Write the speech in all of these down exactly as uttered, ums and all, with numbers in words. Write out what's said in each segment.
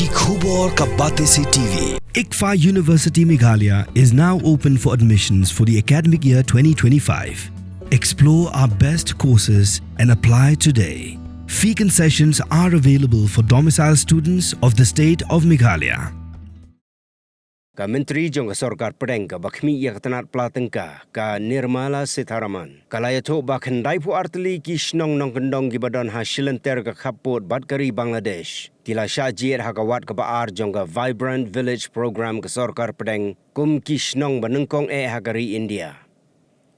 Khubor ka Batesi T V. ICFAI University Meghalaya is now open for admissions for the academic year twenty twenty-five. Explore our best courses and apply today. Fee concessions are available for domicile students of the state of Meghalaya. Ka Myntri jong ka Sorkar Pdeng kaba khmih ïa ka tnat pla tyngka, ka Nirmala Sitharaman, ka la ïathuh ba khyndai phew ar tylli ki shnong nongkyndong kiba don ha shilynter ka khappud bad ka ri Bangladesh ki la shah jied ha ka wat kaba ar jong ka Vibrant Village Program ka Sorkar Pdeng kum ki shnong ba nyngkong eh ha ka ri India.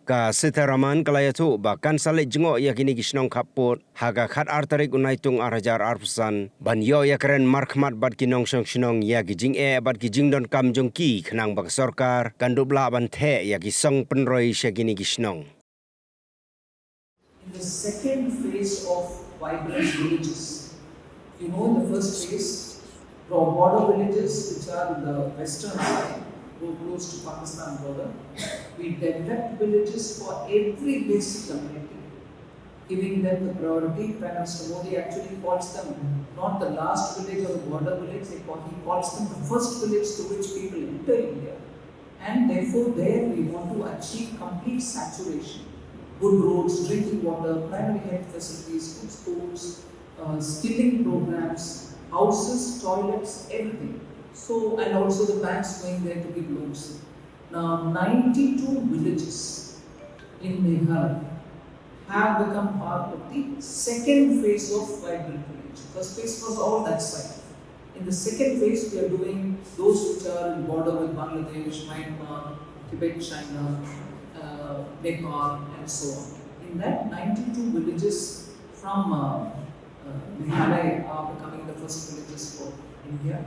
Ka Sitharaman ka la ïathuh ba kan sa leit jngoh ïa kine ki shnong khappud ha ka khatar tarik u Naitung ar hajar arphew san ban ïoh ïakren markhmat bad ki nongshong shnong ïa ki jingeh bad ki jingdonkam jong ki, khnang ba ka sorkar kan dup lah ban theh ïa ki song pynroi sha kine ki shnong. In the second phase of Vibrant Villages, you know, in the first phase, the border villages, which are in the western side, were close to Pakistan border. We developed villages for every basic community, giving them the priority. Prime Minister Modi actually calls them not the last village or the border village, they call, he calls them the first village through which people enter India. And therefore, there we want to achieve complete saturation. Good roads, drinking water, primary health facilities, good schools, uh, skilling programs, houses, toilets, everything. So, and also the banks going there to give loans. Now, ninety-two villages in Meghalaya have become part of the second phase of Vibrant Village. First phase was all that side. In the second phase, we are doing those which are in border with Bangladesh, Myanmar, Tibet, China, uh, Nepal, and so on. In that, ninety-two villages from, uh, uh, Meghalaya are becoming the first villages for India.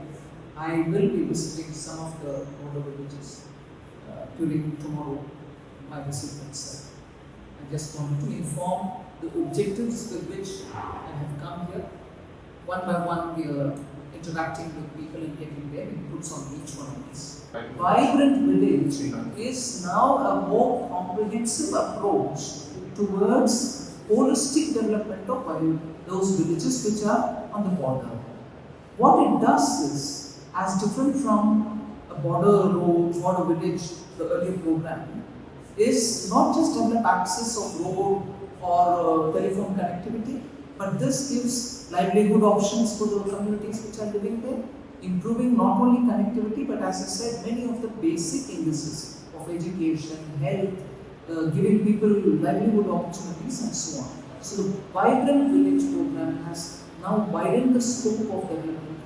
I will be visiting some of the border villages, uh, during tomorrow, my visit itself. I just wanted to inform the objectives with which I have come here. One by one, we are interacting with people and getting their inputs on each one of these. Vibrant Village is now a more comprehensive approach towards holistic development of vi-, those villages which are on the border. What it does is, as different from a border road, border village, the earlier program, is not just develop access of road or, uh, telephone connectivity, but this gives livelihood options for the communities which are living there, improving not only connectivity, but as I said, many of the basic indices of education, health, uh, giving people livelihood opportunities and so on. So the Vibrant Village program has now widened the scope of development